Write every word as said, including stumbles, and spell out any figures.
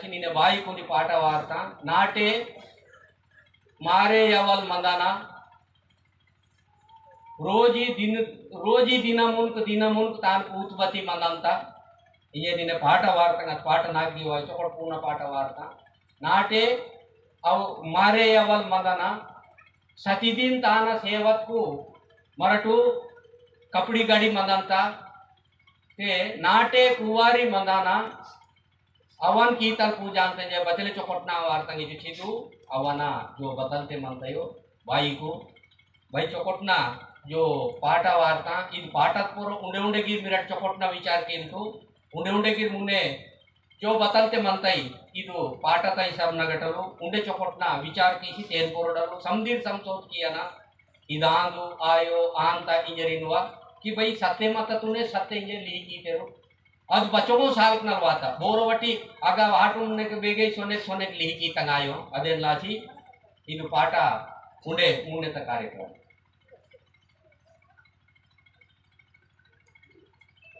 निने बाईकुन पाटा वार्ता नाटे मारे यवल मंदाना। रोजी दिन, रोजी दिनमुनक दिनमुनक तान पूतबती मंदंता। इये निने पाटा वार्ता, पाटा नागदी वाई चोकट पूना पाटा वार्ता। नाटे अव मारे यवल मंदाना। सतिदिन ताना सेवतकु मरटू कपड़ी गड़ी मंदंता। ते नाटे कुवारी मंदाना। अवन कीतल पूजा अंते जे बतले चोकटना वार्ता इदु चिदु अवना जो बतलते मंतयो बाईकु। बाई चोकटना जो पाटा वार्ता, इद पाटा पोरो उंडे उंडे गिर मिरट चोकटना विचार किंतु उंडे उंडे गिर मुने जो बतलते मंतई इदु पाटा तई सब नगटलु उंडे चोकटना विचार किसी तेन पोरोडलु समदीर समसोच कियाना। इदांदु आयो आंता इंजरिनवा कि भाई सत्य मत तूने सत्य इंजर लिही कीतेरु। अद बचोगो सालक नल वाता। बोरो वटी अगा वाटुन ने के बेगे सोने सोने लिही की तंगायो। अदेन लासी इदु पाटा उंडे मुन्ने त कार्यक्रम।